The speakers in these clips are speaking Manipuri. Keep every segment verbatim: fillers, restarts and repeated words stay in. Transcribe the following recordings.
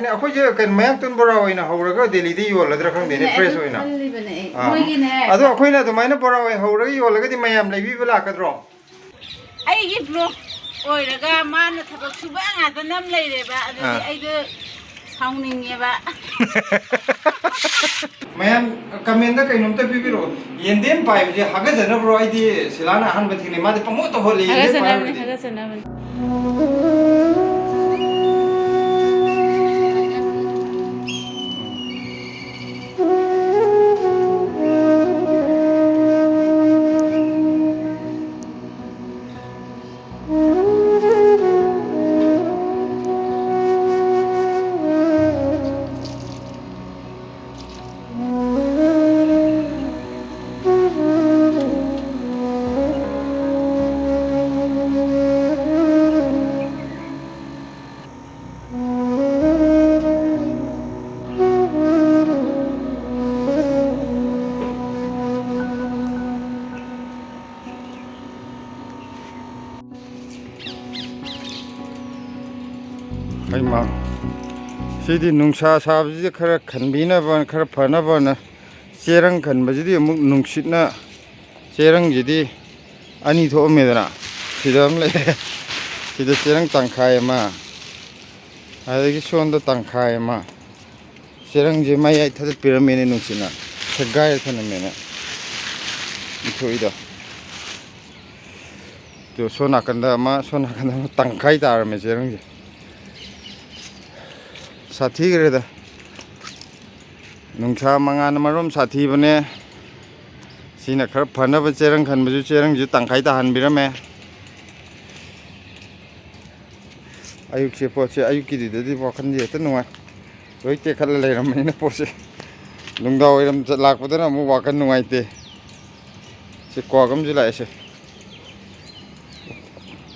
ꯑꯩꯈꯣꯏꯁꯦ ꯀꯩꯅꯣ, ꯃꯌꯥꯡꯇꯣꯟ ꯕꯣꯔꯥ ꯑꯣꯏꯅ ꯍꯧꯔꯒ ꯗꯦꯜꯂꯤꯗ ꯌꯣꯜꯂꯗ꯭ꯔꯥ ꯈꯪꯗꯦꯅꯦ, ꯑꯗꯨꯅꯦ, fresh ꯑꯩꯁꯨ ꯑꯣꯏꯅ꯫ ꯈꯜꯂꯤꯕꯅꯦ ꯑꯩ꯫ ꯑꯥ꯫ ꯃꯣꯏꯒꯤꯅꯦ꯫ ꯑꯗꯣ ꯑꯩꯈꯣꯏꯅ ꯑꯗꯨꯃꯥꯏꯅ ꯕꯣꯔꯥ ꯑꯣꯏꯅ ꯍꯧꯔꯒ ꯌꯣꯜꯂꯒꯗꯤ ꯃꯌꯥꯝ ꯂꯩꯕꯤꯕ ꯂꯥꯛꯀꯗ꯭ꯔꯣ? ꯑꯩꯒꯤ vlog ꯑꯣꯏꯔꯒ ꯃꯥꯅ ꯊꯕꯛ ꯁꯨꯕ ꯉꯥꯛꯇ ꯅꯝ ꯂꯩꯔꯦꯕ, ꯑꯗꯨꯗꯤ ꯑꯥ꯫ ꯑꯩꯗꯣ ꯁꯥꯎꯅꯤꯡꯉꯦꯕ꯫ ꯃꯌꯥꯝ comment ꯀꯩꯅꯣꯝꯇ ꯄꯤꯕꯤꯔꯛꯑꯣ꯫ ꯌꯦꯟꯗꯦꯝ ꯄꯥꯏꯕꯁꯦ ꯍꯥꯒꯠꯆꯅꯕ꯭ꯔꯣ? ꯑꯩꯗꯤ ꯁꯤꯂꯥꯅ ꯑꯍꯥꯟꯕ ꯊꯦꯡꯅꯩ꯫ ꯃꯥꯗꯤ ꯄꯪꯍꯣꯠꯇ ꯍꯣꯠꯂꯤ ꯌꯦꯟꯗꯦꯝ ꯍꯥꯒꯠꯆꯅꯕꯅꯤ, ꯄꯥꯏꯕꯗꯤ꯫ ꯍꯥꯒꯠꯆꯅꯕꯅꯤ꯫ ꯍꯩꯃꯥ, ꯁꯤꯗꯤ ꯅꯨꯡꯁꯥ ꯁꯥꯕꯁꯤꯗ ꯈꯔ ꯈꯟꯕꯤꯅꯕ, ꯈꯔ ꯐꯅꯕꯅ ꯆꯦꯔꯪ ꯈꯟꯕꯁꯤꯗꯤ ꯑꯃꯨꯛ ꯅꯨꯡꯁꯤꯠꯅ, ꯆꯦꯔꯪꯁꯤꯗꯤ ꯑꯅꯤ ꯊꯣꯛꯑꯝꯃꯦꯗꯅ, ꯁꯤꯗ ꯑꯃ ꯂꯩꯔꯦ, ꯁꯤꯗ ꯆꯦꯔꯪ ꯇꯪꯈꯥꯏ ꯑꯃ, ꯑꯗꯒꯤ ꯁꯣꯝꯗ ꯇꯪꯈꯥꯏ ꯑꯃ꯫ ꯆꯦꯔꯪꯁꯦ ꯃꯌꯥꯏ ꯊꯗꯠꯄꯤꯔꯝꯃꯦꯅꯦ ꯅꯨꯡꯁꯤꯠꯅ, ꯁꯦꯒꯥꯏꯔ ꯊꯅꯝꯃꯦꯅꯦ ꯏꯟꯊꯣꯛꯏꯗꯣ꯫ ꯑꯗꯣ ꯁꯣꯝ ꯅꯥꯀꯟꯗ ꯑꯃ, ꯁꯣꯝ ꯅꯥꯀꯟꯗ ꯑꯃ ꯇꯪꯈꯥꯏ ꯇꯥꯔꯝꯃꯦ ꯆꯦꯔꯪꯁꯦ꯫ ꯁꯥꯊꯤꯈ꯭ꯔꯦꯗ꯫ ꯅꯨꯡꯁꯥ ꯃꯉꯥꯜꯅ ꯃꯔꯣꯝ ꯁꯥꯊꯤꯕꯅꯦ꯫ ꯁꯤꯅ ꯈꯔ ꯐꯅꯕ ꯆꯦꯔꯪ ꯈꯟꯕꯁꯨ ꯆꯦꯔꯪꯁꯨ ꯇꯪꯈꯥꯏ ꯇꯥꯍꯟꯕꯤꯔꯝꯃꯦ꯫ ꯑꯌꯨꯛꯁꯦ ꯄꯣꯠꯁꯦ, ꯑꯌꯨꯛꯀꯤꯗꯨꯗꯗꯤ ꯋꯥꯈꯜꯁꯦ ꯍꯦꯛꯇ ꯅꯨꯡꯉꯥꯏ꯫ ꯂꯣꯏ ꯇꯦꯛꯈꯠꯂ ꯂꯩꯔꯝꯕꯅꯤꯅ ꯄꯣꯠꯁꯦ꯫ ꯅꯨꯡꯗꯥꯡ ꯋꯥꯏꯔꯝ ꯆꯠ-, ꯂꯥꯛꯄꯗꯅ ꯑꯃꯨꯛ ꯋꯥꯈꯜ ꯅꯨꯡꯉꯥꯏꯇꯦ꯫ ꯁꯤ ꯀ꯭ꯋꯥꯛ ꯑꯃꯁꯨ ꯂꯥꯛꯑꯦꯁꯦ꯫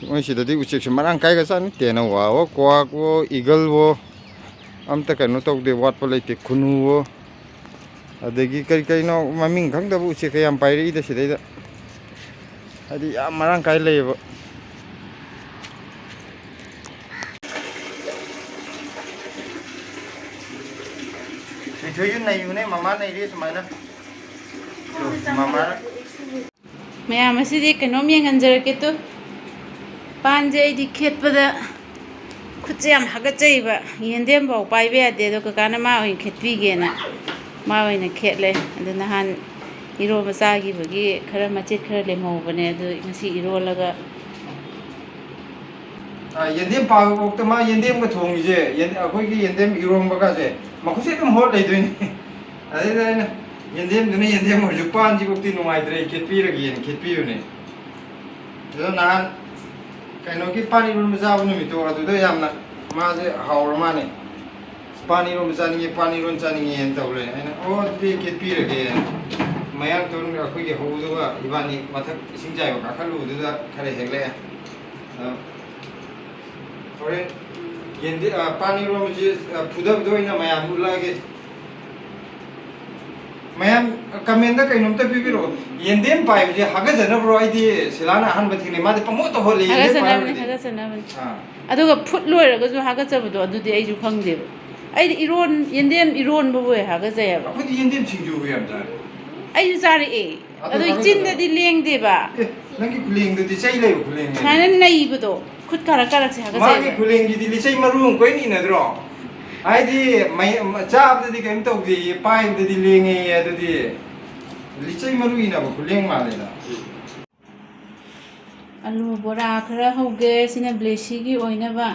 ꯃꯣꯏ ꯁꯤꯗꯗꯤ ꯎꯆꯦꯛꯁꯦ ꯃꯔꯥꯡ ꯀꯥꯏꯒ꯭ꯔꯖꯥꯠꯅꯤ꯫ ꯇꯦꯅꯋꯥꯋꯣ, ꯀ꯭ꯋꯥꯛꯋꯣ, ꯏꯒꯜꯋꯣ, ꯑꯝꯇ ꯀꯩꯅꯣ ꯇꯧꯗꯦ, ꯋꯥꯠꯄ ꯂꯩꯇꯦ꯫ ꯈꯨꯅꯨꯋꯣ, ꯑꯗꯒꯤ ꯀꯔꯤ ꯀꯔꯤꯅꯣ ꯃꯃꯤꯡ ꯈꯪꯗꯕ ꯎꯆꯦꯛꯀ ꯌꯥꯝ ꯄꯥꯏꯔꯛꯏꯗ ꯁꯤꯗꯩꯗ꯫ ꯍꯥꯏꯗꯤ ꯌꯥꯝ ꯃꯔꯥꯡ ꯀꯥꯏ ꯂꯩꯌꯦꯕ꯫ ꯊꯣꯏꯊꯣꯏꯁꯨ ꯅꯩꯕꯅꯦ, ꯃꯃꯥ ꯅꯩꯔꯦ ꯁꯨꯃꯥꯏꯅ꯫ ꯃꯃꯥ꯫ ꯃꯌꯥꯝ ꯑꯁꯤꯗꯤ ꯀꯩꯅꯣꯝ ꯌꯦꯡꯍꯟꯖꯔꯛꯀꯦ ꯇꯨ꯫ ꯄꯥꯟꯁꯦ ꯑꯩꯗꯤ ꯈꯦꯠꯄꯗ ꯈꯨꯠꯁꯦ ꯌꯥꯝ ꯍꯥꯒꯠꯆꯩꯕ꯫ ꯌꯦꯟꯗꯦꯝꯐꯥꯎ ꯄꯥꯏꯕ ꯌꯥꯗꯦ, ꯑꯗꯣ ꯀꯀꯥꯅ ꯃꯥ ꯑꯣꯏꯅ ꯈꯦꯠꯄꯤꯒꯦꯅ ꯃꯥ ꯑꯣꯏꯅ ꯈꯦꯠꯂꯦ꯫ ꯑꯗꯣ ꯅꯍꯥꯟ ꯏꯔꯣꯝꯕ ꯆꯥꯈꯤꯕꯒꯤ ꯈꯔ ꯃꯆꯦꯠ ꯈꯔ ꯂꯦꯝꯍꯧꯕꯅꯦ, ꯑꯗꯨ ꯉꯁꯤ ꯏꯔꯣꯜꯂꯒ꯫ ꯑ, ꯌꯦꯟꯗꯦꯝ ꯄꯥꯕꯐꯥꯎꯗ ꯃꯥ ꯌꯦꯟꯗꯦꯝꯒ ꯊꯣꯡꯉꯤꯁꯦ, ꯌꯦꯟ-, ꯑꯩꯈꯣꯏꯒꯤ ꯌꯦꯟꯗꯦꯝ ꯏꯔꯣꯝꯕꯒꯁꯦ ꯃꯈꯨꯠꯁꯦ ꯑꯗꯨꯝ ꯍꯣꯠ ꯂꯩꯗꯣꯏꯅꯦ꯫ ꯑꯗꯩꯗ ꯑꯩꯅ ꯌꯦꯟꯗꯦꯝꯗꯨꯅ ꯌꯦꯟꯗꯦꯝ ꯑꯣꯏꯔꯁꯨ ꯄꯥꯟꯁꯤꯐꯥꯎꯗꯤ ꯅꯨꯡꯉꯥꯏꯇ꯭ꯔꯦ, ꯑꯩ ꯈꯦꯠꯄꯤꯔꯒꯦꯅ ꯈꯦꯠꯄꯤꯕꯅꯦ꯫ ꯑꯗꯣ ꯅꯍꯥꯟ ꯀꯩꯅꯣꯒꯤ ꯄꯥꯟ ꯏꯔꯣꯟꯕ ꯆꯥꯕ ꯅꯨꯃꯤꯠꯇꯣ ꯑꯗꯨꯗ ꯌꯥꯝꯅ ꯃꯥꯁꯦ ꯍꯥꯎꯔ ꯃꯥꯅꯦ꯫ "ꯄꯥꯟ ꯏꯔꯣꯟꯕ ꯆꯥꯅꯤꯡꯉꯦ, ꯄꯥꯟ ꯏꯔꯣꯟ ꯆꯥꯅꯤꯡꯉꯦꯅ" ꯇꯧ ꯂꯩ꯫ ꯑꯩꯅ, "ꯑꯣ, ꯑꯗꯨꯗꯤ ꯈꯦꯠꯄꯤꯔꯒꯦ"꯫ ꯃꯌꯥꯡꯇꯣꯟꯒ ꯑꯩꯈꯣꯏꯒꯤ ꯍꯧꯗꯨꯒ ꯏꯕꯥꯅꯤ ꯃꯊꯛ ꯏꯁꯤꯡ ꯆꯥꯏꯕ ꯀꯥꯈꯠꯂꯨꯕꯗꯨꯗ ꯈꯔ ꯍꯦꯛꯂꯛꯑꯦ꯫ ꯑꯗꯣ ꯍꯣꯔꯦꯟ ꯌꯦꯟꯗꯦ-, ꯑ, ꯄꯥꯟ ꯏꯔꯣꯟꯕꯁꯤ, ꯑ, ꯐꯨꯗꯕꯗ ꯑꯣꯏꯅ ꯃꯌꯥꯝ ꯎꯠꯂꯛꯑꯒꯦ꯫ ꯃꯌꯥꯝ ꯀꯃꯦꯟꯗ ꯀꯩꯅꯣꯝꯇ ꯄꯤꯕꯤꯔꯛꯑꯣ꯫ ꯌꯦꯟꯗꯦꯝ ꯄꯥꯏꯕꯁꯦ ꯍꯥꯒꯠꯆꯅꯕ꯭ꯔꯣ? ꯑꯩꯗꯤ ꯁꯤꯂꯥꯅ ꯑꯍꯥꯟꯕ ꯊꯦꯡꯅꯩ꯫ ꯃꯥꯗꯤ ꯄꯪꯉꯣꯠꯇ ꯍꯣꯠꯂꯤ ꯌꯦꯟꯗꯦꯝ ꯍꯥꯒꯠꯆꯅꯕꯅꯤ, ꯄꯥꯏꯕꯗꯤ꯫ ꯍꯥꯒꯠꯆꯅꯕꯅꯤ꯫ ꯑꯥ꯫ ꯑꯗꯨꯒ ꯐꯨꯠ ꯂꯣꯏꯔꯒꯁꯨ ꯍꯥꯒꯠꯆꯕꯗꯣ, ꯑꯗꯨꯗꯤ ꯑꯩꯁꯨ ꯈꯪꯗꯦꯕ꯫ ꯑꯩꯗꯤ ꯏꯔꯣꯟ-, ꯌꯦꯟꯗꯦꯝ ꯏꯔꯣꯟꯕꯕꯨ ꯍꯦꯛ ꯍꯥꯒꯠꯆꯩ ꯍꯥꯏꯕ꯫ ꯑꯩꯈꯣꯏꯗꯤ ꯌꯦꯟꯗꯦꯝ ꯁꯤꯡꯖꯨꯕꯨ ꯌꯥꯝ ꯆꯥꯔꯦ꯫ ꯑꯩꯁꯨ ꯆꯥꯔꯛꯑꯦ꯫ ꯑꯗꯨ ꯑꯗꯨ ꯍꯥꯒꯠꯆꯗꯕ? ꯆꯤꯟꯗꯗꯤ ꯂꯦꯡꯗꯦꯕ꯫ ꯑꯦ, ꯅꯪꯒꯤ ꯈꯨꯂꯦꯡꯗꯨꯗꯤ ꯆꯩ ꯂꯩꯕ ꯈꯨꯂꯦꯡꯅꯦ꯫ ꯁꯨꯃꯥꯏꯅ ꯅꯩꯕꯗꯣ, ꯈꯨꯠ ꯀꯥꯔꯛ ꯀꯥꯔꯛꯁꯦ ꯍꯥꯒꯠꯆꯩ ꯃꯥꯒꯤ ꯍꯥꯏꯕ꯫ ꯈꯨꯂꯦꯡꯁꯤꯗꯤ ꯂꯤꯆꯩ ꯃꯔꯨ ꯑꯃ ꯀꯣꯏꯅ ꯏꯅꯗ꯭ꯔꯣ? ꯍꯥꯏꯗꯤ ꯃꯩ-, ꯆꯥꯕꯗꯗꯤ ꯀꯔꯤꯝ ꯇꯧꯗꯦꯌꯦ, ꯄꯥꯏꯕꯗꯗꯤ ꯂꯦꯡꯉꯦꯌꯦ꯫ ꯑꯗꯨꯗꯤ ꯂꯤꯆꯩ ꯃꯔꯨ ꯏꯅꯕ ꯈꯨꯂꯦꯡ ꯃꯥꯜꯂꯦꯗ꯫ ꯑꯂꯨ ꯕꯣꯔꯥ ꯈꯔ ꯍꯧꯒꯦ, ꯁꯤꯅ ꯕ꯭ꯂꯦꯁꯤꯒꯤ ꯑꯣꯏꯅꯕ꯫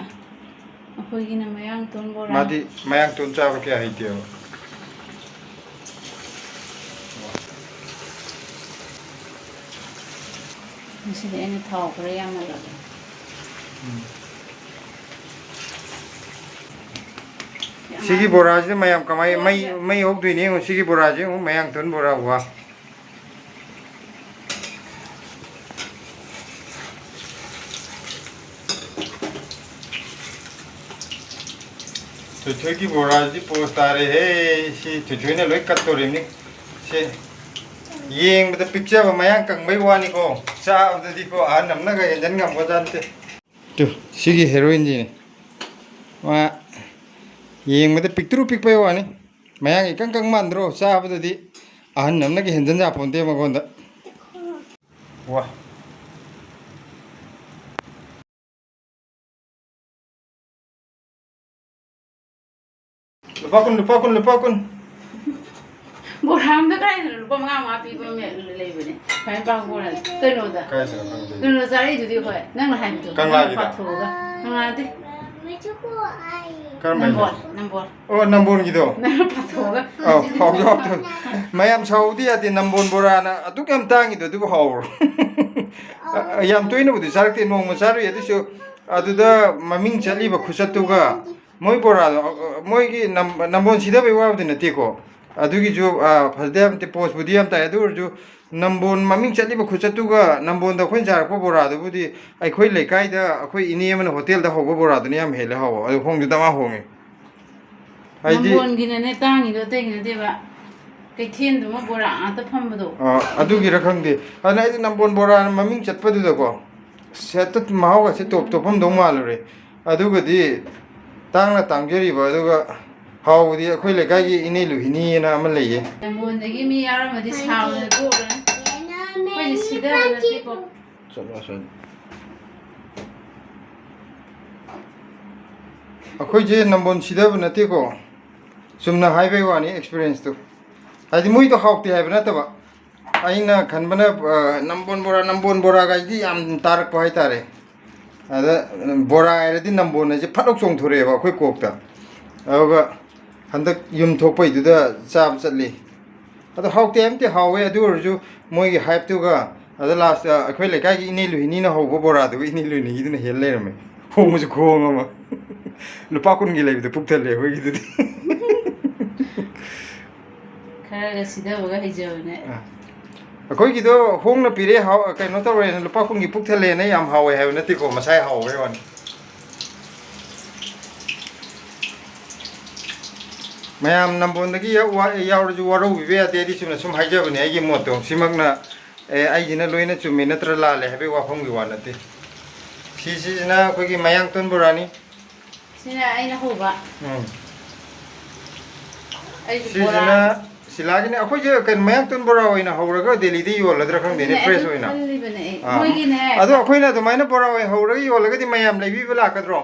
ꯑꯩꯈꯣꯏꯒꯤꯅ ꯃꯌꯥꯡꯇꯣꯟ ꯕꯣꯔꯥ꯫ ꯃꯥꯗꯤ ꯃꯌꯥꯡꯇꯣꯟ ꯆꯥꯕ ꯀꯌꯥ ꯍꯩꯇꯦꯕ꯫ ꯉꯁꯤꯗꯤ ꯑꯩꯅ ꯊꯥꯎ ꯈꯔ ꯌꯥꯝꯍꯜꯂꯒꯦ꯫ ꯎꯝ꯫ ꯁꯤꯒꯤ ꯕꯣꯔꯥꯁꯤꯗ ꯃꯌꯥꯝ ꯀꯃꯥꯏ ꯃꯩ, ꯃꯩ ꯍꯧꯗꯣꯏꯅꯤ ꯌꯦꯡꯉꯨ꯫ ꯁꯤꯒꯤ ꯕꯣꯔꯥꯁꯤ ꯌꯦꯡꯉꯨ, ꯃꯌꯥꯡꯇꯣꯟ ꯕꯣꯔꯥ꯫ ꯋꯥ꯫ ꯊꯣꯏꯊꯣꯏꯒꯤ ꯕꯣꯔꯥꯁꯤ ꯄꯣꯁ ꯇꯥꯔꯦꯍꯦ꯫ ꯁꯤ ꯊꯣꯏꯊꯣꯏꯅ ꯂꯣꯏ ꯀꯠꯇꯣꯔꯤꯕꯅꯤ꯫ ꯁꯦ, ꯌꯦꯡꯕꯗ ꯄꯤꯛꯆꯕ ꯃꯌꯥꯡ ꯀꯪꯕꯩ ꯋꯥꯅꯤꯀꯣ, ꯆꯥꯕꯗꯗꯤꯀꯣ ꯑꯍꯟ ꯑꯃꯅꯒ ꯍꯦꯟꯖꯟ ꯉꯝꯕꯖꯥꯠ ꯅꯠꯇꯦ꯫ ꯇꯨ, ꯁꯤꯒꯤ ꯍꯦꯔꯣꯏꯟꯁꯤꯅꯦ꯫ ꯃꯥ ꯌꯦꯡꯕꯗ ꯄꯤꯛꯇ꯭ꯔꯨ ꯄꯤꯛꯄꯩ ꯋꯥꯅꯤ꯫ ꯃꯌꯥꯡ ꯏꯀꯪ ꯀꯪ ꯃꯥꯟꯗ꯭ꯔꯣ? ꯆꯥꯕꯗꯗꯤ ꯑꯍꯟ ꯑꯃꯅꯒ ꯍꯦꯟꯖꯟ ꯌꯥꯄꯣꯟꯇꯦ ꯃꯉꯣꯟꯗ꯫ ꯋꯥ꯫ ꯂꯨꯄꯥ ꯀꯨꯟ, ꯂꯨꯄꯥ ꯀꯨꯟ, ꯂꯨꯄꯥ ꯀꯨꯟ꯫ ꯕꯣꯔꯥ ꯑꯝꯗ ꯀꯥꯏꯗꯅꯣ ꯂꯨꯄꯥ ꯃꯉꯥ ꯃꯉꯥ ꯄꯤꯕ ꯑꯃ ꯂꯩꯕꯅꯦ꯫ ꯈ꯭ꯋꯥꯏ ꯄꯥꯛꯄ ꯕꯣꯔꯥ꯫ ꯀꯩꯅꯣꯗ꯫ ꯀꯥꯏꯗꯅꯣ ꯈꯪꯗꯦ꯫ ꯀꯩꯅꯣ ꯆꯥꯔꯛꯏꯗꯨꯗꯤ ꯑꯩꯈꯣꯏ꯫ ꯅꯪꯅ ꯍꯥꯏꯕꯗꯣ꯫ ꯀꯪꯂꯥꯒꯤꯗ? ꯄꯥꯊꯣꯛꯑꯒ꯫ ꯀꯪꯂꯥꯗꯤ? ꯀꯔꯝꯕ ꯅꯝꯕꯣꯜ, ꯍꯥꯏꯅꯣ? ꯅꯝꯕꯣꯜ꯫ ꯑꯣ, ꯅꯝꯕꯣꯜꯒꯤꯗꯣ? ꯅꯪꯅ ꯄꯥꯊꯣꯛꯑꯒ꯫ ꯑꯧ, ꯍꯥꯎꯁꯨ ꯍꯥꯎꯇꯕ꯫ ꯃꯌꯥꯝ ꯁꯥꯎꯕꯗꯤ ꯌꯥꯗꯦ, ꯅꯝꯕꯣꯜ ꯕꯣꯔꯥꯅ ꯑꯗꯨꯛ ꯌꯥꯝ ꯇꯥꯡꯉꯤꯗꯣ ꯑꯗꯨꯕꯨ ꯍꯥꯎꯕ꯭ꯔꯣ? ꯑ, ꯌꯥꯝ ꯇꯣꯏꯅꯕꯨꯗꯤ ꯆꯥꯔꯛꯇꯦ, ꯅꯣꯡꯃ ꯆꯥꯔꯨꯏ, ꯑꯗꯨꯁꯨ ꯑꯗꯨꯗ ꯃꯃꯤꯡ ꯆꯠꯂꯤꯕ ꯈꯨꯆꯠꯇꯨꯒ ꯃꯣꯏ ꯕꯣꯔꯥꯗꯣ, ꯑ, ꯑ, ꯃꯣꯏꯒꯤ ꯅꯝ-, ꯅꯝꯕꯣꯜ ꯁꯤꯗꯕꯩ ꯋꯥꯕꯨꯗꯤ ꯅꯠꯇꯦꯀꯣ, ꯑꯗꯨꯒꯤꯁꯨ, ꯑ, ꯐꯖꯗꯦ ꯍꯥꯏꯕ ꯅꯠꯇꯦ, ꯄꯣꯁꯄꯨꯗꯤ ꯌꯥꯝ ꯇꯥꯏ, ꯑꯗꯨ ꯑꯣꯏꯔꯁꯨ ꯅꯝꯕꯣꯜ ꯃꯃꯤꯡ ꯆꯠꯂꯤꯕ ꯈꯨꯆꯠꯇꯨꯒ ꯅꯝꯕꯣꯜꯗ ꯑꯩꯈꯣꯏꯅ ꯆꯥꯔꯛꯄ ꯕꯣꯔꯥꯗꯨꯕꯨꯗꯤ ꯑꯩꯈꯣꯏ ꯂꯩꯀꯥꯏꯗ ꯑꯩꯈꯣꯏ ꯏꯅꯦ ꯑꯃꯅ ꯍꯣꯇꯦꯜꯗ ꯍꯧꯕ ꯕꯣꯔꯥꯗꯨꯅ ꯌꯥꯝ ꯍꯦꯜꯂꯦ ꯍꯥꯎꯕ, ꯑꯗꯨ ꯍꯣꯡꯁꯨ ꯗꯃꯥ ꯍꯣꯡꯉꯦ꯫ ꯍꯥꯏꯗꯤ ꯅꯝꯕꯣꯜꯒꯤꯅꯅꯦ ꯇꯥꯡꯉꯤꯗꯣ ꯑꯇꯩꯒꯤ ꯅꯠꯇꯦꯕ, ꯀꯩꯊꯦꯜꯗꯨꯃ ꯕꯣꯔꯥ ꯉꯥꯛꯇ ꯐꯝꯕꯗꯣ꯫ ꯑꯥ, ꯑꯗꯨꯒꯤꯔ ꯈꯪꯗꯦ, ꯑꯗꯨꯅ ꯑꯩꯗꯤ ꯅꯝꯕꯣꯜ ꯕꯣꯔꯥꯅ ꯃꯃꯤꯡ ꯆꯠꯄꯗꯨꯗꯀꯣ, ꯁꯦꯠꯇ ꯃꯍꯥꯎꯒꯁꯦ ꯇꯣꯞ ꯇꯣꯞꯐꯝꯗꯧ ꯃꯥꯜꯂꯨꯔꯦ꯫ ꯑꯗꯨꯒꯗꯤ ꯇꯥꯡꯅ ꯇꯥꯡꯖꯔꯤꯕ, ꯑꯗꯨꯒ ꯍꯥꯎꯕꯗꯤ ꯑꯩꯈꯣꯏ ꯂꯩꯀꯥꯏꯒꯤ ꯏꯅꯦ ꯂꯨꯍꯤꯅꯤꯅ ꯑꯃ ꯂꯩꯌꯦ꯫ ꯅꯝꯕꯣꯜꯗꯒꯤ ꯃꯤ ꯌꯥꯎꯔꯝꯃꯗꯤ ꯁꯥꯎꯗꯅ ꯇꯣꯛꯑꯔꯣꯏ꯫ ꯑꯩꯈꯣꯏꯗꯤ ꯁꯤꯗꯕ ꯅꯠꯇꯦꯀꯣ꯫ ꯆꯠꯂꯣ ꯑꯁꯣꯝꯗ꯫ ꯑꯩꯈꯣꯏꯁꯦ ꯅꯝꯕꯣꯜ ꯁꯤꯗꯕ ꯅꯠꯇꯦꯀꯣ, ꯆꯨꯝꯅ ꯍꯥꯏꯕꯩ ꯋꯥꯅꯤ ꯑꯦꯛꯁꯄꯤꯔꯤꯌꯦꯟꯁꯇꯨ꯫ ꯍꯥꯏꯗꯤ ꯃꯣꯏꯗꯣ ꯍꯥꯎꯇꯦ ꯍꯥꯏꯕ ꯅꯠꯇꯕ, ꯑꯩꯅ ꯈꯟꯕꯅ, ꯑ, ꯅꯝꯕꯣꯜ ꯕꯣꯔꯥ, ꯅꯝꯕꯣꯜ ꯕꯣꯔꯥꯒꯥꯏꯁꯤꯗꯤ ꯌꯥꯝ ꯇꯥꯔꯛꯄ ꯍꯥꯏꯇꯥꯔꯦ꯫ ꯑꯗ ꯕꯣꯔꯥ ꯍꯥꯏꯔꯗꯤ ꯅꯝꯕꯣꯜ ꯍꯥꯏꯁꯦ ꯐꯠ ꯂꯥꯎ ꯆꯣꯡꯊꯣꯔꯛꯑꯦꯕ ꯑꯩꯈꯣꯏ ꯀꯣꯛꯇ꯫ ꯑꯗꯨꯒ ꯍꯟꯗꯛ ꯌꯨꯝ ꯊꯣꯛꯄꯩꯗꯨꯗ ꯆꯥꯕ ꯆꯠꯂꯤ꯫ ꯑꯗꯣ ꯍꯥꯎꯇꯦ ꯍꯥꯏꯕꯗꯤ ꯍꯥꯎꯋꯦ, ꯑꯗꯨ ꯑꯣꯏꯔꯁꯨ ꯃꯣꯏꯒꯤ ꯍꯥꯏꯞꯇꯨꯒ, ꯑꯗ ꯂꯥꯁꯇ ꯑꯩꯈꯣꯏ ꯂꯩꯀꯥꯏꯒꯤ ꯏꯅꯦ ꯂꯨꯍꯤꯅꯤꯅ ꯍꯧꯕ ꯕꯣꯔꯥꯗꯨꯒ ꯏꯅꯦ ꯂꯨꯍꯤꯅꯤꯒꯤꯗꯨꯅ ꯍꯦꯜ ꯂꯩꯔꯝꯃꯦ꯫ ꯍꯣꯡꯕꯁꯨ ꯈꯨꯍꯣꯡ ꯑꯃ꯫ ꯂꯨꯄꯥ ꯀꯨꯟꯒꯤ ꯂꯩꯕꯗ ꯄꯨꯛ ꯊꯜꯂꯦ ꯑꯩꯈꯣꯏꯒꯤꯗꯨꯗꯤ꯫ ꯈꯔꯒ ꯁꯤꯗꯕꯒ ꯍꯩꯖꯕꯅꯦ꯫ ꯑ꯫ ꯑꯩꯈꯣꯏꯒꯤꯗꯣ ꯍꯣꯡꯅ ꯄꯤꯔꯦ, ꯍꯥꯎ-, ꯀꯩꯅꯣ ꯇꯧꯔꯦꯅ ꯂꯨꯄꯥ ꯀꯨꯟꯒꯤ ꯄꯨꯛ ꯊꯜꯂꯦꯅ ꯌꯥꯝ ꯍꯥꯎꯋꯦ ꯍꯥꯏꯕ ꯅꯠꯇꯦꯀꯣ, ꯃꯁꯥꯏ ꯍꯥꯎꯕꯩ ꯋꯥꯅꯤ꯫ ꯃꯌꯥꯝ ꯅꯝꯕꯣꯟꯗꯒꯤ ꯌꯥꯎ-, ꯋꯥ-, ꯌꯥꯎꯔꯁꯨ ꯋꯥꯔꯧꯕꯤꯕ ꯌꯥꯗꯦ, ꯑꯩꯗꯤ ꯆꯨꯝꯅ ꯁꯨꯝ ꯍꯥꯏꯖꯕꯅꯦ ꯑꯩꯒꯤ ꯃꯣꯠꯇꯣ꯫ ꯁꯤꯃꯛꯅ, ꯑꯦ, ꯑꯩꯁꯤꯅ ꯂꯣꯏꯅ ꯆꯨꯝꯃꯤ ꯅꯠꯇ꯭ꯔ ꯂꯥꯜꯂꯦ ꯍꯥꯏꯕꯒꯤ ꯋꯥꯐꯝꯒꯤ ꯋꯥ ꯅꯠꯇꯦ꯫ ꯁꯤꯁꯤꯅ ꯑꯩꯈꯣꯏꯒꯤ ꯃꯌꯥꯡꯇꯣꯟ ꯕꯣꯔꯥꯅꯤ꯫ ꯁꯤꯅ ꯑꯩꯅ ꯍꯧꯕ꯫ ꯎꯝ꯫ ꯑꯩꯁꯨ ꯕꯣꯔꯥ꯫ ꯁꯤꯁꯤꯅ ꯁꯤꯂꯥꯒꯤꯅꯦ꯫ ꯑꯩꯈꯣꯏꯁꯦ ꯀꯩꯅꯣ, ꯃꯌꯥꯡꯇꯣꯟ ꯕꯣꯔꯥ ꯑꯣꯏꯅ ꯍꯧꯔꯒ ꯗꯦꯜꯂꯤꯗ ꯌꯣꯜꯂꯗ꯭ꯔꯥ ꯈꯪꯗꯦꯅꯦ, ꯑꯗꯨꯅꯦ, fresh ꯑꯩꯁꯨ ꯑꯣꯏꯅ꯫ ꯈꯜꯂꯤꯕꯅꯦ ꯑꯩ꯫ ꯑꯥ꯫ ꯃꯣꯏꯒꯤꯅꯦ꯫ ꯑꯗꯣ ꯑꯩꯈꯣꯏꯅ ꯑꯗꯨꯃꯥꯏꯅ ꯕꯣꯔꯥ ꯑꯣꯏꯅ ꯍꯧꯔꯒ ꯌꯣꯜꯂꯒꯗꯤ ꯃꯌꯥꯝ ꯂꯩꯕꯤꯕ ꯂꯥꯛꯀꯗ꯭ꯔꯣ?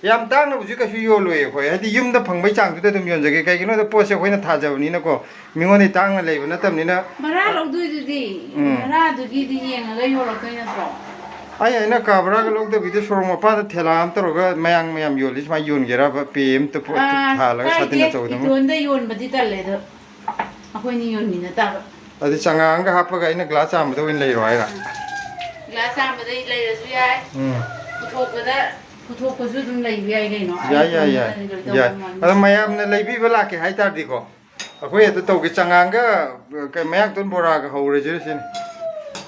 ꯌꯥꯝ ꯇꯥꯡꯅꯕꯨꯁꯨ ꯀꯩꯁꯨ ꯌꯣꯜꯂꯣꯏ ꯑꯩꯈꯣꯏ, ꯍꯥꯏꯗꯤ ꯌꯨꯝꯗ ꯐꯪꯕꯩ ꯆꯥꯡꯗꯨꯗ ꯑꯗꯨꯝ ꯌꯣꯟꯖꯒꯦ꯫ ꯀꯩꯒꯤꯅꯣꯗ ꯄꯣꯠꯁꯦ ꯑꯩꯈꯣꯏꯅ ꯊꯥꯖꯕꯅꯤꯅꯀꯣ, ꯃꯤꯉꯣꯟꯗꯒꯤ ꯇꯥꯡꯅ ꯂꯩꯕ ꯅꯠꯇꯕꯅꯤꯅ꯫ ꯚꯔꯥ ꯂꯧꯗꯣꯏꯗꯨꯗꯤ? ꯎꯝ꯫ ꯚꯔꯥꯗꯨꯒꯤꯗꯤ ꯌꯦꯡꯉꯒ ꯌꯣꯜꯂꯛꯇꯣꯏ ꯅꯠꯇ꯭ꯔꯣ? ꯑꯩ, ꯑꯩꯅ ꯀꯥ ꯚꯔꯥꯒ ꯂꯧꯗꯕꯤꯗ ꯁꯣꯔꯣꯛ ꯃꯄꯥꯟꯗ ꯊꯦꯂꯥ ꯑꯃ ꯇꯧꯔꯒ ꯃꯌꯥꯝ ꯃꯌꯥꯝ ꯌꯣꯜꯂꯤ ꯁꯨꯃꯥꯏꯅ ꯌꯣꯟꯒꯦꯔꯕ? ꯄꯦ ꯑꯃꯇ ꯄꯣꯠ ꯑꯥ, ꯊꯥꯜꯂꯒ ꯀꯥꯏꯗꯦ꯫ ꯁꯥꯇꯤꯟ ꯑꯆꯧꯕꯗꯨꯃ꯫ ꯏꯇꯣꯟꯗ ꯌꯣꯟꯕꯗꯤ ꯇꯜꯂꯦ ꯑꯗꯣ꯫ ꯑꯩꯈꯣꯏꯅꯤ ꯌꯣꯟꯃꯤꯟꯅ ꯇꯥꯕ꯫ ꯑꯗꯨ ꯆꯉꯥꯡꯒ ꯍꯥꯞꯄꯒ ꯑꯩꯅ glass ꯆꯥꯝꯕꯗ ꯑꯣꯏꯅ ꯂꯩꯔꯣ ꯍꯥꯏꯔ? Glass ꯆꯥꯝꯕꯗ ꯂꯩꯔꯁꯨ ꯌꯥꯏ꯫ ꯎꯝ꯫ ꯄꯨꯊꯣꯛꯄꯗ, ꯄꯨꯊꯣꯛꯄꯁꯨ ꯑꯗꯨꯝ ꯂꯩꯕ ꯌꯥꯏ ꯀꯩꯅꯣ꯫ ꯌꯥꯏ, ꯌꯥꯏ, ꯌꯥꯏ꯫ ꯑꯩ ꯌꯥꯏ꯫ ꯇꯧꯕ ꯉꯝꯅꯤ꯫ ꯑꯗꯣ ꯃꯌꯥꯝꯅ ꯂꯩꯕꯤꯕ ꯂꯥꯛꯀꯦ ꯍꯥꯏ ꯇꯥꯔꯗꯤꯀꯣ, ꯑꯩꯈꯣꯏ ꯑꯗꯨ ꯇꯧꯒꯦ, ꯆꯉꯥꯡꯒ, ꯀ-, ꯃꯌꯥꯡꯇꯣꯟ ꯕꯣꯔꯥꯒ ꯍꯧꯔꯁꯤꯔ ꯁꯤꯅꯤ꯫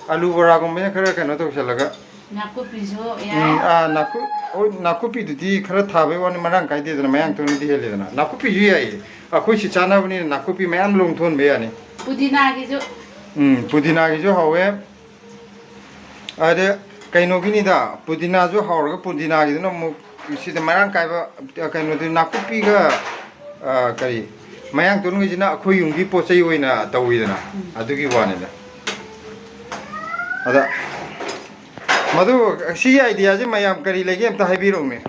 ꯑꯂꯨ ꯕꯣꯔꯥꯒꯨꯝꯕꯅ ꯈꯔ ꯀꯩꯅꯣ ꯇꯧꯁꯜꯂꯒ꯫ ꯅꯥꯀꯨꯞꯄꯤꯁꯨ ꯌꯥꯏ꯫ ꯎꯝ, ꯑꯥ, ꯅꯥꯀꯨ-, ꯍꯣꯏ, ꯅꯥꯀꯨꯞꯄꯤꯗꯨꯗꯤ ꯈꯔ ꯊꯥꯕꯩ ꯋꯥꯅꯤ, ꯃꯔꯥꯡ ꯀꯥꯏꯗꯦꯗꯅ, ꯃꯌꯥꯡꯇꯣꯟꯅꯗꯤ ꯍꯦꯜꯂꯦꯗꯅ꯫ ꯅꯥꯀꯨꯞꯄꯤꯁꯨ ꯌꯥꯏꯌꯦ, ꯑꯩꯈꯣꯏ ꯁꯤ ꯆꯥꯅꯕꯅꯤꯅ ꯅꯥꯀꯨꯞꯄꯤ ꯃꯌꯥꯝ ꯂꯣꯡꯊꯣꯟꯕ ꯌꯥꯅꯤ꯫ ꯄꯨꯗꯤꯅꯥꯒꯤꯁꯨ꯫ ꯎꯝ, ꯄꯨꯗꯤꯅꯥꯒꯤꯁꯨ ꯍꯥꯎꯋꯦ꯫ ꯑꯗ ꯀꯩꯅꯣꯒꯤꯅꯤꯗ, ꯄꯨꯗꯤꯅꯥꯁꯨ ꯍꯥꯎꯔꯒ ꯄꯨꯗꯤꯅꯥꯒꯤꯗꯨꯅ ꯑꯃꯨꯛ ꯁꯤꯗ ꯃꯔꯥꯡ ꯀꯥꯏꯕ, ꯀꯩꯅꯣꯗꯨ ꯅꯥꯀꯨꯞꯄꯤꯒ, ꯑ, ꯀꯔꯤ, ꯃꯌꯥꯡꯇꯣꯟꯒꯤꯁꯤꯅ ꯑꯩꯈꯣꯏ ꯌꯨꯝꯒꯤ ꯄꯣꯠ ꯆꯩ ꯑꯣꯏꯅ ꯇꯧꯋꯤꯗꯅ, ꯎꯝ꯫ ꯑꯗꯨꯒꯤ ꯋꯥꯅꯤꯗ꯫ ꯑꯗ ꯃꯗꯨ, ꯁꯤꯒꯤ ideaꯁꯦ ꯃꯌꯥꯝ ꯀꯔꯤ ꯂꯩꯒꯦ ꯑꯝꯇ ꯍꯥꯏꯕꯤꯔꯛꯎꯅꯦ꯫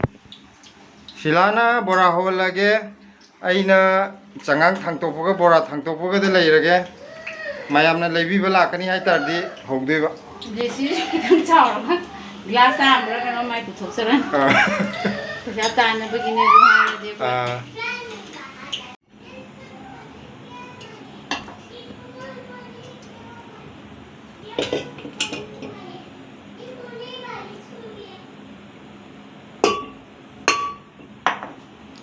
ꯁꯤꯂꯥꯅ ꯕꯣꯔꯥ ꯍꯧꯍꯜꯂꯒꯦ, ꯑꯩꯅ ꯆꯉꯥꯡ ꯊꯥꯡꯇꯣꯛꯄꯒ ꯕꯣꯔꯥ ꯊꯥꯡꯇꯣꯛꯄꯒꯗ ꯂꯩꯔꯒꯦ꯫ ꯃꯌꯥꯝꯅ ꯂꯩꯕꯤꯕ ꯂꯥꯛꯀꯅꯤ ꯍꯥꯏ ꯇꯥꯔꯗꯤ ꯍꯧꯗꯣꯏꯕ꯫ ꯖꯦꯁꯤ ꯈꯤꯇꯪ ꯆꯥꯎꯔꯒ glass ꯆꯥꯝꯕ꯭ꯔꯥ ꯀꯩꯅꯣ ꯃꯥꯏ ꯄꯨꯊꯣꯛꯆꯔꯅꯤ꯫ ꯑꯥ꯫ ꯄꯩꯁꯥ ꯇꯥꯟꯅꯕꯒꯤꯅꯦ ꯑꯗꯨ ꯍꯥꯏꯔꯗꯤ ꯑꯩꯈꯣꯏ꯫ ꯑꯥ꯫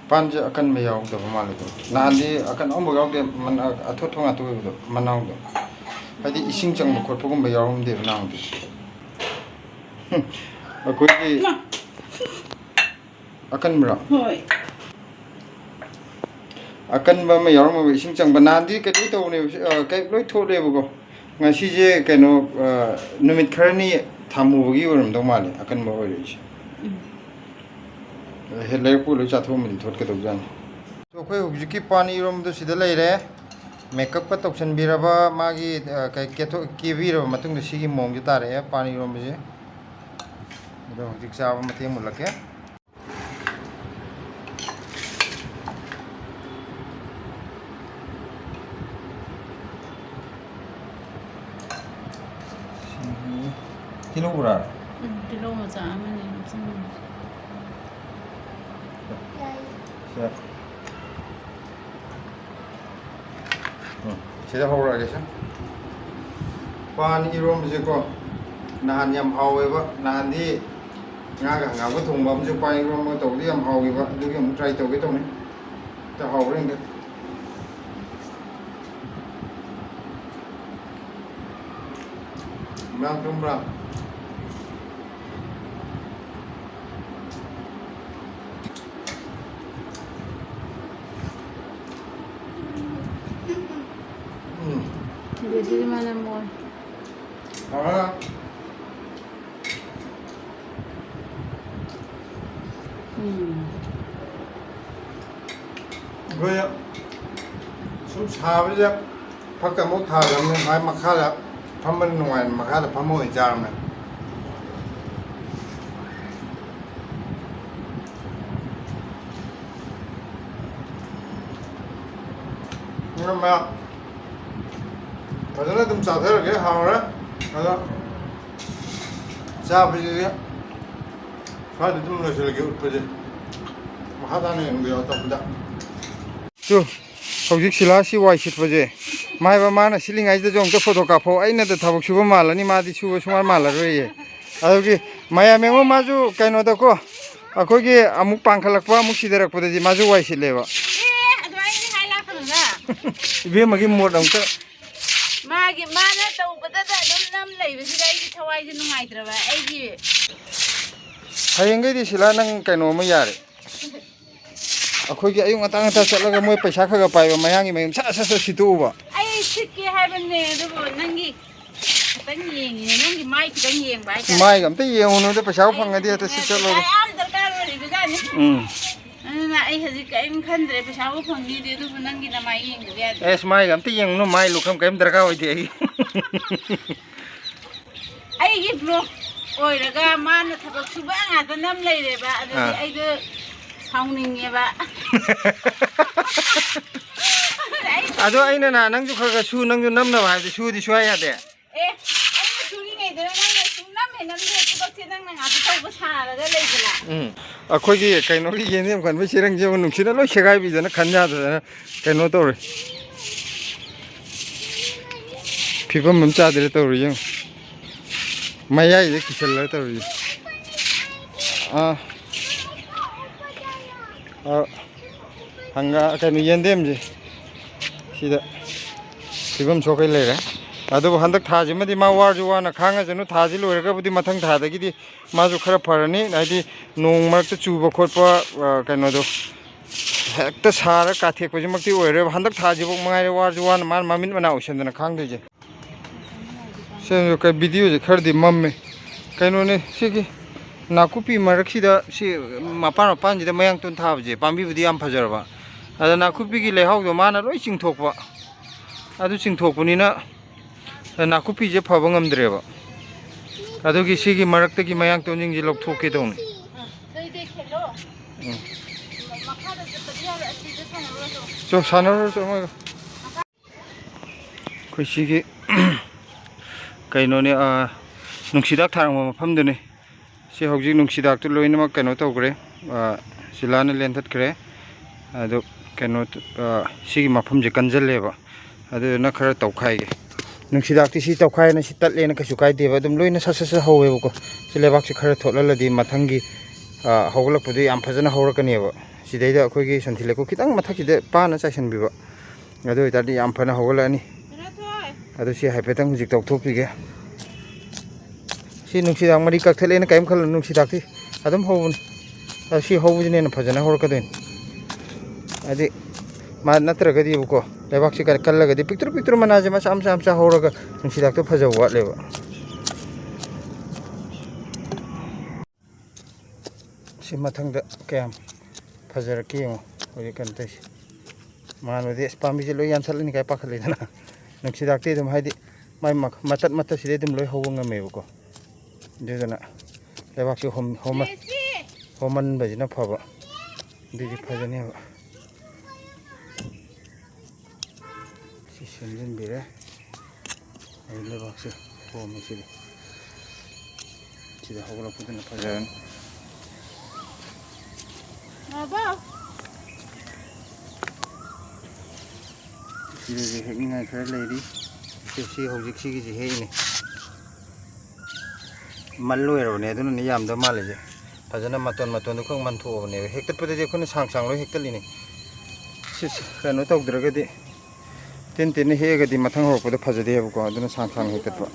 ꯄꯥꯟꯁꯦ ꯑꯀꯟꯕ ꯌꯥꯎꯗꯕ ꯃꯥꯜꯂꯦꯀꯣ꯫ ꯅꯍꯥꯟꯗꯤ ꯑꯀꯟ ꯑꯃꯐꯥꯎ ꯌꯥꯎꯗꯦ, ꯃꯅꯥ-, ꯑꯊꯣꯠꯄ ꯉꯥꯛꯇ ꯑꯣꯏꯕꯗꯣ, ꯃꯅꯥꯎꯗꯣ꯫ ꯍꯥꯏꯗꯤ ꯏꯁꯤꯡ ꯆꯪꯕ ꯈꯣꯠꯄꯒꯨꯝꯕ ꯌꯥꯎꯔꯝꯗꯦꯕ ꯅꯍꯥꯟꯗꯤ꯫ ꯑꯩꯈꯣꯏꯒꯤ ꯏꯃꯥ! ꯑꯀꯟꯕꯔꯣ? ꯍꯣꯏ꯫ ꯑꯀꯟꯕ ꯑꯃ ꯌꯥꯎꯔꯝꯃꯕ ꯏꯁꯤꯡ ꯆꯪꯕ꯫ ꯅꯍꯥꯟꯗꯤ ꯀꯩꯅꯣ ꯇꯧꯕꯅꯦꯕ, ꯑ, ꯀꯩ-, ꯂꯣꯏ ꯊꯣꯠꯂꯦꯕꯀꯣ꯫ ꯉꯁꯤꯁꯦ ꯀꯩꯅꯣ, ꯑ, ꯅꯨꯃꯤꯠ ꯈꯔꯅꯤ ꯊꯝꯃꯨꯕꯒꯤ ꯑꯣꯏꯔꯝꯗꯧ ꯃꯥꯜꯂꯦ ꯑꯀꯟꯕ ꯑꯣꯏꯔꯛꯏꯁꯦ꯫ ꯎꯝ꯫ ꯍꯦꯛ ꯂꯩꯔꯛꯄ ꯂꯣꯏ ꯆꯥꯊꯣꯛꯑꯝꯃꯗꯤ ꯊꯣꯠꯀꯗꯧꯖꯥꯠꯅꯤ꯫ ꯑꯩꯈꯣꯏ ꯍꯧꯖꯤꯛꯀꯤ ꯄꯥꯟ ꯏꯔꯣꯝꯕꯗꯨ ꯁꯤꯗ ꯂꯩꯔꯦ꯫ ꯃꯦꯀꯞꯀ ꯇꯧꯁꯟꯕꯤꯔꯕ ꯃꯥꯒꯤ, ꯑ, ꯀꯩ, ꯀꯦꯊꯣꯛ-, ꯀꯦꯕꯤꯔꯕ ꯃꯇꯨꯡꯗ ꯁꯤꯒꯤ ꯃꯑꯣꯡꯁꯦ ꯇꯥꯔꯛꯑꯦ ꯄꯥꯟ ꯏꯔꯣꯝꯕꯁꯦ꯫ ꯑꯗꯣ ꯍꯧꯖꯤꯛ ꯆꯥꯕ ꯃꯇꯦꯡ ꯃꯨꯜꯂꯛꯀꯦ꯫ ꯁꯤꯒꯤ ꯇꯤꯜꯍꯧ ꯕꯣꯔꯥ? ꯎꯝ, ꯇꯤꯜꯍꯧ ꯃꯆꯥ ꯑꯃꯅꯤ ꯍꯥꯞꯆꯤꯟꯕꯅꯤ꯫ ꯁꯦ꯫ ꯎꯝ, ꯁꯤꯗ ꯍꯧꯔꯛꯑꯒꯦꯁꯦ꯫ ꯄꯥꯟ ꯏꯔꯣꯝꯕꯁꯦꯀꯣ, ꯅꯍꯥꯟ ꯌꯥꯝ ꯍꯥꯎꯋꯦꯕ꯫ ꯅꯍꯥꯟꯗꯤ ꯉꯥꯒ ꯍꯪꯒꯥꯝꯒ ꯊꯣꯡꯕ ꯑꯃꯁꯨ ꯄꯥꯟ ꯏꯔꯣꯝꯕ ꯇꯧꯕꯗꯤ ꯌꯥꯝ ꯍꯥꯎꯈꯤꯕ꯫ ꯑꯗꯨꯒꯤ ꯑꯃꯨꯛ try ꯇꯧꯒꯦ ꯇꯧꯅꯤ꯫ ꯍꯦꯛꯇ ꯍꯥꯎꯕ꯭ꯔꯥ ꯌꯦꯡꯒꯦ꯫ ꯃꯌꯥꯝ ꯇꯨꯝꯕ꯭ꯔꯥ? ꯎꯝ꯫ ꯑꯗꯨꯗꯤ ꯃꯥꯅ ꯃꯣꯏ꯫ ꯍꯥꯎꯔꯦ꯫ ꯎꯝ꯫ ꯑꯩꯈꯣꯏ ꯁꯨꯝ ꯁꯥꯕꯁꯤꯗ ꯐꯛꯀ ꯑꯃꯨꯛ ꯊꯥꯗ꯭ꯔꯕꯅꯤ꯫ ꯃꯥꯏ ꯃꯈꯥꯗ ꯐꯝꯕꯅ ꯅꯨꯡꯉꯥꯏꯅ ꯃꯈꯥꯗ ꯐꯝꯃ ꯑꯣꯏꯅ ꯆꯥꯔꯕꯅꯦ꯫ ꯑꯗꯨꯅ ꯃꯌꯥꯝ ꯐꯖꯅ ꯑꯗꯨꯝ ꯆꯥꯊꯔꯒꯦ, ꯍꯥꯎꯔꯦ꯫ ꯑꯗꯣ ꯆꯥꯕꯁꯤꯗꯤ ꯁ꯭ꯋꯥꯏꯗ ꯑꯗꯨꯝ ꯂꯣꯏꯁꯤꯜꯂꯒꯦ ꯎꯠꯄꯁꯦ꯫ ꯃꯈꯥ ꯇꯥꯅ ꯌꯦꯡꯕꯤꯌꯣ ꯑꯇꯣꯞꯄꯗ꯫ ꯇꯨ, ꯍꯧꯖꯤꯛ ꯁꯤꯂꯥꯁꯤ ꯋꯥꯏ ꯁꯤꯠꯄꯁꯦ, ꯃꯥꯏꯕ ꯃꯥꯅ ꯁꯤꯠꯂꯤꯉꯩꯁꯤꯗꯁꯨ ꯑꯃꯨꯛꯇ ꯐꯣꯇꯣ ꯀꯥꯞꯐꯧ꯫ ꯑꯩꯅꯗ ꯊꯕꯛ ꯁꯨꯕ ꯃꯥꯜꯂꯅꯤ, ꯃꯥꯗꯤ ꯁꯨꯕ ꯁꯨꯡꯃꯥꯟ ꯃꯥꯜꯂꯔꯣꯏꯌꯦ꯫ ꯑꯗꯨꯒꯤ ꯃꯌꯥꯝ ꯌꯦꯡꯉꯣ, ꯃꯥꯁꯨ ꯀꯩꯅꯣꯗꯀꯣ, ꯑꯩꯈꯣꯏꯒꯤ ꯑꯃꯨꯛ ꯄꯥꯡꯈꯠꯂꯛꯄ, ꯑꯃꯨꯛ ꯁꯤꯊꯔꯛꯄꯗꯗꯤ ꯃꯥꯁꯨ ꯋꯥꯏ ꯁꯤꯠꯂꯦꯕ꯫ ꯑꯦ, ꯑꯗꯨꯃꯥꯏꯅꯗꯤ ꯍꯥꯏ ꯂꯥꯛꯀꯅꯨꯗ꯫ ꯏꯕꯦꯝꯃꯒꯤ ꯃꯣꯠ ꯑꯃꯨꯛꯇ꯫ ꯃꯥꯒꯤ, ꯃꯥꯅ ꯇꯧꯕꯗꯗ ꯑꯗꯨꯝ ꯅꯝ ꯂꯩꯕꯁꯤꯗ ꯑꯩꯒꯤ ꯊꯋꯥꯏꯁꯦ ꯅꯨꯡꯉꯥꯏꯇ꯭ꯔꯕ꯫ ꯑꯩꯒꯤ ꯍꯌꯦꯡꯈꯩꯗꯤ ꯁꯤꯂꯥ ꯅꯪ ꯀꯩꯅꯣ ꯑꯃ ꯌꯥꯔꯦ꯫ ꯑꯩꯈꯣꯏꯒꯤ ꯑꯌꯨꯛ ꯉꯟꯇꯥ ꯉꯟꯇꯥ ꯆꯠꯂꯒ ꯃꯣꯏ ꯄꯩꯁꯥ ꯈꯔ ꯈꯔ ꯄꯥꯏꯕ ꯃꯌꯥꯡꯒꯤ ꯃꯌꯨꯝ ꯁꯠ ꯁꯠ ꯁꯠ ꯁꯤꯠꯇꯣꯛꯎꯕ꯫ ꯑꯩ ꯁꯤꯠꯀꯦ ꯍꯥꯏꯕꯅꯦ, ꯑꯗꯨꯕꯨ ꯅꯪꯒꯤ ꯈꯤꯇꯪ ꯌꯦꯡꯉꯤꯅꯦ, ꯅꯪꯒꯤ ꯃꯥꯏ ꯈꯤꯇꯪ ꯌꯦꯡꯕ ꯍꯥꯏꯇꯥꯔꯦ꯫ ꯃꯥꯏꯒ ꯑꯝꯇ ꯌꯦꯡꯉꯨꯅꯨꯗ, ꯄꯩꯁꯥ ꯐꯪꯉꯗꯤ ꯍꯦꯛꯇ ꯁꯤꯠ ꯆꯠꯂꯣꯗ꯫ ꯄꯩꯁꯥ ꯌꯥꯝ ꯗꯔꯀꯥꯔ ꯑꯣꯏꯔꯤꯕꯖꯥꯠꯅꯤ꯫ ꯎꯝ꯫ ꯑꯗꯨꯅ ꯑꯩ ꯍꯧꯖꯤꯛ ꯀꯔꯤꯝ ꯈꯟꯗ꯭ꯔꯦ, ꯄꯩꯁꯥꯕꯨ ꯐꯪꯅꯤꯗꯦ, ꯑꯗꯨꯕꯨ ꯅꯪꯒꯤ ꯅꯃꯥꯏ ꯌꯦꯡꯗꯕ ꯌꯥꯗꯦ꯫ ꯑꯦꯁ, ꯃꯥꯏꯒ ꯑꯝꯇ ꯌꯦꯡꯉꯨꯅꯨ, ꯃꯥꯏ ꯂꯨꯈꯝ ꯀꯔꯤꯝ ꯗꯔꯀꯥꯔ ꯑꯣꯏꯗꯦ ꯑꯩ꯫ ꯑꯩꯒꯤ ꯕ꯭ꯂꯣꯛ ꯑꯣꯏꯔꯒ ꯃꯥꯅ ꯊꯕꯛ ꯁꯨꯕ ꯉꯥꯛꯇ ꯅꯝ ꯂꯩꯔꯦꯕ, ꯑꯗꯨꯗꯤ ꯑꯥ꯫ ꯑꯩꯗꯣ ꯁꯥꯎꯅꯤꯡꯉꯦꯕ꯫ ꯑꯩ ꯑꯗꯣ ꯑꯩꯅ ꯅꯍꯥꯟ ꯅꯪꯁꯨ ꯈꯔ ꯈꯔ ꯁꯨ, ꯅꯪꯁꯨ ꯅꯝꯅꯕ ꯍꯥꯏꯕꯗꯤ ꯁꯨꯗꯤ ꯁꯨꯡꯌꯥ ꯌꯥꯗꯦ꯫ ꯑꯦ, ꯑꯩꯅ ꯁꯨꯔꯤꯉꯩꯗꯨꯗ ꯅꯪꯅ ꯁꯨꯡꯅꯝ ꯍꯦꯛ ꯅꯝꯗꯦ, ꯊꯕꯛꯁꯦ ꯅꯪꯅ ꯉꯥꯛꯇ ꯇꯧꯕ ꯁꯥꯔꯒ ꯂꯩꯗꯅ꯫ ꯎꯝ꯫ ꯑꯩꯈꯣꯏꯒꯤ ꯀꯩꯅꯣꯒꯤ ꯌꯦꯟꯗꯦꯝ ꯈꯟꯕ ꯆꯦꯔꯪꯁꯦ ꯑꯃꯨꯛ ꯅꯨꯡꯁꯤꯠꯅ ꯂꯣꯏ ꯁꯦꯒꯥꯏꯕꯤꯗꯅ ꯈꯟ ꯌꯥꯗꯗꯅ ꯀꯩꯅꯣ ꯇꯧꯔꯦ꯫ ꯐꯤꯕꯝ ꯑꯃ ꯆꯥꯗ꯭ꯔꯦ ꯇꯧꯔꯤ ꯌꯦꯡꯉꯨ꯫ ꯃꯌꯥꯏꯁꯤꯗ ꯀꯤꯁꯜꯂꯒ ꯇꯧꯔꯤ꯫ ꯑꯥ꯫ ꯑꯥ꯫ ꯍꯪꯒꯥ-, ꯀꯩꯅꯣ, ꯌꯦꯟꯗꯦꯝꯁꯦ ꯁꯤꯗ ꯐꯤꯕꯝ ꯁꯣꯛꯀꯩ ꯂꯩꯔꯦ꯫ ꯑꯗꯨꯕꯨ ꯍꯟꯗꯛ ꯊꯥꯁꯤꯃꯗꯤ ꯃꯥ ꯋꯥꯔꯁꯨ ꯋꯥꯅ ꯈꯥꯡꯉꯁꯅꯨ, ꯊꯥꯁꯤ ꯂꯣꯏꯔꯒꯕꯨꯗꯤ ꯃꯊꯪ ꯊꯥꯗꯒꯤꯗꯤ ꯃꯥꯁꯨ ꯈꯔ ꯐꯔꯅꯤ, ꯍꯥꯏꯗꯤ ꯅꯣꯡ ꯃꯔꯛꯇ ꯆꯨꯕ ꯈꯣꯠꯄ, ꯑ, ꯀꯩꯅꯣꯗꯣ ꯍꯦꯛꯇ ꯁꯥꯔ ꯀꯥꯊꯦꯛꯄꯁꯤꯃꯛꯇꯤ ꯑꯣꯏꯔꯣꯏꯕ꯫ ꯍꯟꯗꯛ ꯊꯥꯁꯤꯐꯥꯎ ꯃꯉꯥꯏꯔꯦ ꯋꯥꯔꯁꯨ ꯋꯥꯅ ꯃꯥꯅ ꯃꯃꯤꯠ ꯃꯅꯥ ꯎꯏꯁꯟꯗꯅ ꯈꯥꯡꯗꯣꯏꯁꯦ꯫ ꯁꯦ, ꯀꯩ, ꯚꯤꯗꯤꯑꯣꯁꯦ ꯈꯔꯗꯤ ꯃꯝꯃꯦ꯫ ꯀꯩꯅꯣꯅꯦ, ꯁꯤꯒꯤ ꯅꯥꯀꯨꯞꯄꯤ ꯃꯔꯛꯁꯤꯗ, ꯁꯤ ꯃꯄꯥꯟ ꯃꯄꯥꯟꯁꯤꯗ ꯃꯌꯥꯡꯇꯣꯟ ꯊꯥꯕꯁꯦ, ꯄꯥꯝꯕꯤꯕꯨꯗꯤ ꯌꯥꯝ ꯐꯖꯔꯕ, ꯑꯗ ꯅꯥꯀꯨꯞꯄꯤꯒꯤ ꯂꯩꯍꯥꯎꯗꯣ ꯃꯥꯅ ꯂꯣꯏ ꯆꯤꯡꯊꯣꯛꯄ꯫ ꯑꯗꯨ ꯆꯤꯡꯊꯣꯛꯄꯅꯤꯅ ꯅꯥꯀꯨꯞꯄꯤꯁꯦ ꯐꯕ ꯉꯝꯗ꯭ꯔꯦꯕ꯫ ꯑꯗꯨꯒꯤ ꯁꯤꯒꯤ ꯃꯔꯛꯇꯒꯤ ꯃꯌꯥꯡꯇꯣꯟꯁꯤꯡꯁꯦ ꯂꯧꯊꯣꯛꯀꯦ ꯇꯧꯅꯤ꯫ ꯎꯝ꯫ ꯆꯣ, ꯁꯥꯟꯅꯔꯨꯔꯣ, ꯆꯣ, ꯃꯣꯏꯒ꯫ ꯑꯩꯈꯣꯏ ꯁꯤꯒꯤ ꯀꯩꯅꯣꯅꯦ, ꯑꯥ, ꯅꯨꯡꯁꯤꯗꯥꯛ ꯊꯥꯔꯝꯕ ꯃꯐꯝꯗꯨꯅꯤ꯫ ꯁꯤ ꯍꯧꯖꯤꯛ ꯅꯨꯡꯁꯤꯗꯥꯛꯇꯨ ꯂꯣꯏꯅꯃꯛ ꯀꯩꯅꯣ ꯇꯧꯈ꯭ꯔꯦ, ꯑꯥ, ꯁꯤꯂꯥꯅ ꯂꯦꯟꯊꯠꯈ꯭ꯔꯦ꯫ ꯑꯗꯣ ꯀꯩꯅꯣ, ꯑꯥ, ꯁꯤꯒꯤ ꯃꯐꯝꯁꯦ ꯀꯟꯖꯜꯂꯦꯕ, ꯑꯗꯨꯗꯨꯅ ꯈꯔ ꯇꯧꯈꯥꯏꯒꯦ꯫ ꯅꯨꯡꯁꯤꯗꯥꯛꯇꯤ ꯁꯤ ꯇꯧꯈꯥꯏꯅ ꯁꯤ ꯇꯠꯂꯦꯅ ꯀꯩꯁꯨ ꯀꯥꯏꯗꯦꯕ, ꯑꯗꯨꯝ ꯂꯣꯏꯅ ꯁꯠ ꯁꯠ ꯁꯠ ꯍꯧꯋꯦꯕꯀꯣ꯫ ꯁꯤ ꯂꯩꯕꯥꯛꯁꯦ ꯈꯔ ꯊꯣꯠꯍꯜꯂꯗꯤ ꯃꯊꯪꯒꯤ, ꯑꯥ, ꯍꯧꯒꯠꯂꯛꯄꯗ ꯌꯥꯝ ꯐꯖꯅ ꯍꯧꯔꯛꯀꯅꯦꯕ꯫ ꯁꯤꯗꯩꯗ ꯑꯩꯈꯣꯏꯒꯤ ꯁꯟꯊꯤ ꯂꯩꯀꯣꯛ ꯈꯤꯇꯪ ꯃꯊꯛꯁꯤꯗ ꯄꯥꯅ ꯆꯥꯏꯁꯤꯟꯕꯤꯕ꯫ ꯑꯗꯨ ꯑꯣꯏꯇꯥꯔꯗꯤ ꯌꯥꯝ ꯐꯅ ꯍꯧꯒꯠꯂꯛꯑꯅꯤ꯫ ꯑꯗꯨ ꯁꯤ ꯍꯥꯏꯐꯦꯠꯇꯪ ꯍꯧꯖꯤꯛ ꯇꯧꯊꯣꯛꯄꯤꯒꯦ꯫ ꯁꯤ ꯅꯨꯡꯁꯤꯗꯥꯛ ꯃꯔꯤ ꯀꯛꯊꯠꯂꯦꯅ ꯀꯔꯤꯝ ꯈꯜꯂꯨꯅꯨ, ꯅꯨꯡꯁꯤꯗꯥꯛꯇꯤ ꯑꯗꯨꯝ ꯍꯧꯕꯅꯤ꯫ ꯑꯗꯨ ꯁꯤ ꯍꯧꯕꯁꯤꯅ ꯍꯦꯟꯅ ꯐꯖꯅ ꯍꯧꯔꯛꯀꯗꯣꯏꯅꯤ꯫ ꯍꯥꯏꯗꯤ ꯃꯥ ꯅꯠꯇ꯭ꯔꯒꯗꯤꯕꯀꯣ, ꯂꯩꯕꯥꯛꯁꯤ ꯀꯜ-, ꯀꯜꯂꯒꯗꯤ ꯄꯤꯛꯇ꯭ꯔꯨ ꯄꯤꯛꯇ꯭ꯔꯨ ꯃꯅꯥꯁꯦ ꯃꯆꯥ ꯃꯆꯥ ꯃꯆꯥ ꯍꯧꯔꯒ ꯅꯨꯡꯁꯤꯗꯥꯛꯇꯣ ꯐꯖꯕ ꯋꯥꯠꯂꯦꯕ꯫ ꯁꯤ ꯃꯊꯪꯗ ꯀꯌꯥꯝ ꯐꯖꯔꯛꯀꯦ ꯌꯦꯡꯉꯣ꯫ ꯍꯧꯖꯤꯛ ꯀꯩꯅꯣ ꯇꯧꯔꯤꯁꯦ꯫ ꯃꯥꯟꯕꯗꯤ ꯑꯁ ꯄꯥꯝꯕꯤꯁꯦ ꯂꯣꯏ ꯌꯥꯟꯊꯠꯂꯅꯤ ꯀꯥꯏ ꯄꯥꯈꯠꯂꯤꯗꯅ꯫ ꯅꯨꯡꯁꯤꯗꯥꯛꯇꯤ ꯑꯗꯨꯝ ꯍꯥꯏꯗꯤ ꯃꯥꯏ ꯃ-, ꯃꯇꯠ ꯃꯇꯠꯁꯤꯗꯤ ꯑꯗꯨꯝ ꯂꯣꯏ ꯍꯧꯕ ꯉꯝꯃꯦꯕꯀꯣ꯫ ꯑꯗꯨꯗꯨꯅ ꯂꯩꯕꯥꯛꯁꯦ ꯍꯣꯝ-, ꯍꯣꯝꯃ-, ꯍꯣꯝꯃꯟꯕꯁꯤꯅ ꯐꯕ꯫ ꯑꯗꯨꯗꯤ ꯐꯖꯅꯦꯕ꯫ ꯁꯤ ꯁꯦꯝꯖꯤꯟꯕꯤꯔꯦ꯫ ꯑꯩ ꯂꯩꯕꯥꯛꯁꯦ ꯍꯣꯝꯃꯦ ꯁꯤꯗꯤ꯫ ꯁꯤꯗ ꯍꯧꯒꯠꯂꯛꯄꯗꯨꯅ ꯐꯖꯔꯅꯤ꯫ ꯁꯤꯗꯁꯨ ꯍꯦꯛꯅꯤꯡꯉꯥꯏ ꯈꯔ ꯂꯩꯔꯤ꯫ ꯁꯤ, ꯁꯤ ꯍꯧꯖꯤꯛ ꯁꯤꯒꯤꯁꯤ ꯍꯦꯛꯏꯅꯤ꯫ ꯃꯜ ꯂꯣꯏꯔꯕꯅꯦ, ꯑꯗꯨꯅꯅꯦ ꯌꯥꯝꯗꯕ ꯃꯥꯜꯂꯤꯁꯦ꯫ ꯐꯖꯅ ꯃꯇꯣꯟ ꯃꯇꯣꯟꯗꯣ ꯈꯛ ꯃꯟꯊꯣꯛꯑꯕꯅꯦꯕ꯫ ꯍꯦꯛꯇꯠꯄꯗꯗꯤ ꯑꯩꯈꯣꯏꯅ ꯁꯥꯡ ꯁꯥꯡ ꯂꯣꯏ ꯍꯦꯛꯇꯠꯂꯤꯅꯤ꯫ ꯁꯤ, ꯁꯤ ꯀꯩꯅꯣ ꯇꯧꯗ꯭ꯔꯒꯗꯤ, ꯇꯤꯟ ꯇꯤꯟꯅ ꯍꯦꯛꯑꯒꯗꯤ ꯃꯊꯪ ꯍꯧꯔꯛꯄꯗ ꯐꯖꯗꯦꯕꯀꯣ, ꯑꯗꯨꯅ ꯁꯥꯡ ꯁꯥꯡ ꯍꯦꯛꯇꯠꯄ꯫